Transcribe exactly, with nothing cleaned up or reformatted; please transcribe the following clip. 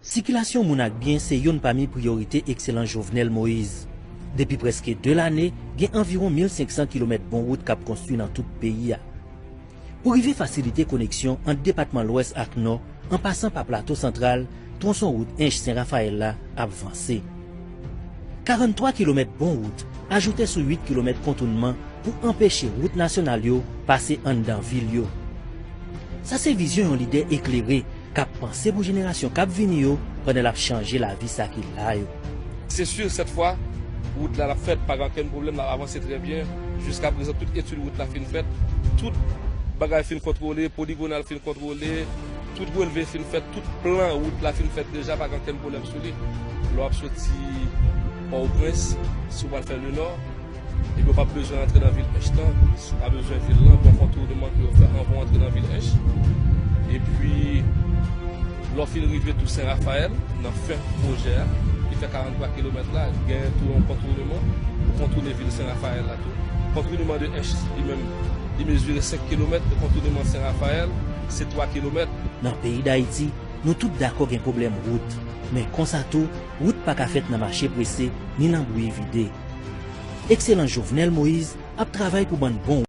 Sikilasyon moun ak byen se youn pami priyorite Ekselans Jovenel Moïse. Depi prèske de lane, gen anviwon mil senk san kilomèt bon wout k ap konstwi nan tout peyi a. Pou rive fasilite koneksyon ant depatman Lwès ak Nò, an pasan pa Plato Santral, twonson wout Ench Sen Rafayèl la ap vanse. Karanntwa kilomèt bon wout ajoute sou uit kilomèt kontounman pou anpeche wout nasyonal yo pase anndan vil yo. Sa se vizyon yon lidè eklere k ap panse pou jenerasyon k ap vini yo pandan l ap chanje lavi sa ki la yo. Se si, sèt fwa, wout la l ap fèt, pa gen okenn pwoblèm, l ap avanse trè byen. Jiskaprezan, tout etid wout la fin fèt, tout bagay fin kontwole, poligonal fin kontwole, tout relve fin fèt, tout plan wout la fin fèt deja, pa gen okenn pwoblèm sou li. Lè w ap soti Pòtoprens, si w pral fè Lenò, epi w p ap bezwen antre nan vil Ench lan, si w pa bezwen vil lan, gon kontourneman ke yo fè anvan w antre nan vil Ench. Epi, lè w fin rive tou Sen Rafayèl, nan fen pwojè a, ki fè karanntwa kilomèt la, gen tou yon kontourneman pou kontounen vil Sen Rafayèl la tou. Kontourneman de Ench, li menm, li mezire senk kilomèt, e kontourneman Sen Rafayèl, se twa kilomèt. Nan peyi Dayiti, nou tout dakò gen pwoblèm wout. Men konsa tou, wout pa ka fèt nan mache prese, ni nan bouyi vide. Ekselans Jovenel Moïse ap travay pou bann bon